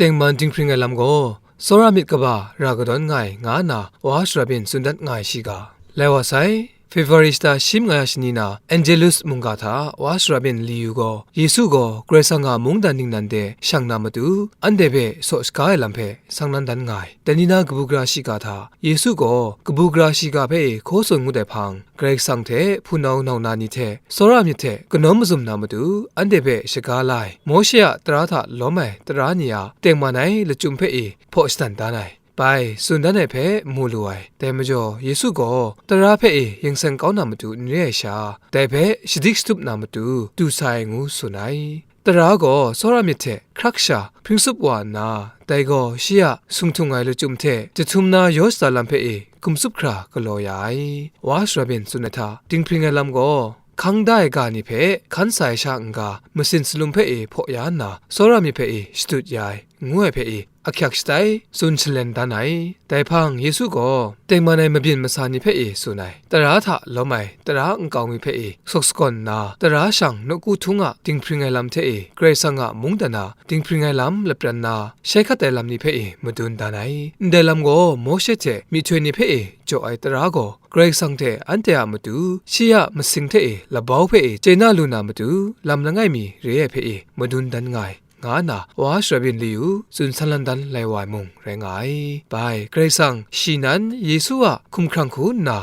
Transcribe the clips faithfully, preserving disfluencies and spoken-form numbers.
tengman dinghpring ai lam gaw, tsawra myit kaba ra kadawn nga ai, nga nna wa Sharabin tsun dat nga ai shiga. Lai wa sai, February shata shi manga ya shani na Angelus mungga hta wa Sharabin Liu gaw, Yesu gaw Karai Kasang a mungdan ningnan de shang na matu, anhte hpe saw shaga ai lam hpe sang nan dan nga ai. Dai ni na kabu gara shiga hta, Yesu gaw kabu gara shiga hpe e hkaw tsun ngut ai hpang, Karai Kasang hte hpunau nau na ni hte tsawra myit hte kanawn mazum na matu, anhte hpe shaga la ai, Mawshe a tara hta lawm ai tara ni a tengman ai lachyum hpe e hpaw shadan dan ai. Bai, tsun dan ai hpe mu lu ai. Dai majaw, Yesu gaw tara hpe e yin seng kau na matu n re ai sha, dai hpe shadik shatup na matu du sa ai ngu tsun ai. Tara gaw tsawra myit hte hkrak sha hpring tsup wa nna, dai gaw shi a sung htung ai lachyum hte jahtum na yaw shada lam hpe e hkum tsup hkra galaw ya ai. Wa Sharabin tsun ai hta, dinghpring ai lam gaw, hkang da ai ga ni hpe hkan sa ai sha n-ga, masin salum hpe e hpaw ya nna, tsawra myit hpe e shadut ya ai, ngu ai hpe e ahkyak shatai tsun shalen dan ai. Dai hpang Yesu gaw tengman ai mabyin masa ni hpe e tsun ai, tara hta lawm ai tara nkau mi hpe e sawk sagawn nna, tara shang nawku htung a dinghpring ai lam hte e Karai Kasang a mungdan a dinghpring ai lam lapran na shai hkat ai lam ni hpe e madun dan ai. Ndai lam gaw Mawshe hte myihtoi ni hpe e jaw ai tara gaw, Karai Kasang hte anhte a matu shi a masing hte e labau hpe e chye na lu na matu lam langai mi re ai hpe e madun dan nga ai, nga nna wa Sharabin Liu tsun san lan dan lai wa ai mung rai nga ai. Bai, Karai Kasang shi nan Yesu a hkumhkrang hku nna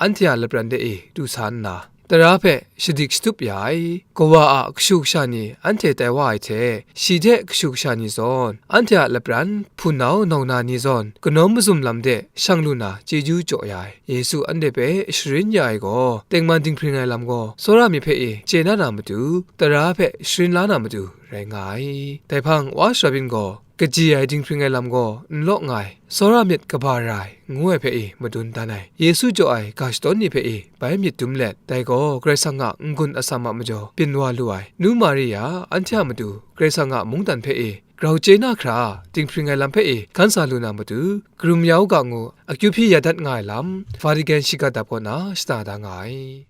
anhte a lapran de e du sa nna, tara hpe shadik shatup ya ai. Kawa a kashu kasha ni anhte tai wa ai hte, shi hte kashu kasha ni zawn, anhte a lapran hpunau nau na ni zawn, kanawn mazum lam de shang lu na chyeju jaw ya ai. Yesu anhte hpe sharin ya ai gaw, tengman dinghpring ai lam gaw tsawra myit hpe e chye na na matu, tara hpe sharin la na matu rai nga ai. Dai hpang wa Sharabin gaw, kaji ai dinghpring ai lam gaw n law nga ai, tsawra myit kaba ra ai, ngu ai hpe e madun dan ai. Yesu jaw ai ga shadawn ni hpe e bai myit dum let, dai gaw Karai Kasang a n-gun atsam a majaw byin wa lu ai. Nu Mari a anhte a matu Karai Kasang a mungdan hpe e grau chye na hkra, dinghpring ai lam hpe e hkan sa lu na matu, karum ya u ga ngu, akyu hpyi ya dat nga ai lam, Vatican shiga dap kaw na shada da nga ai.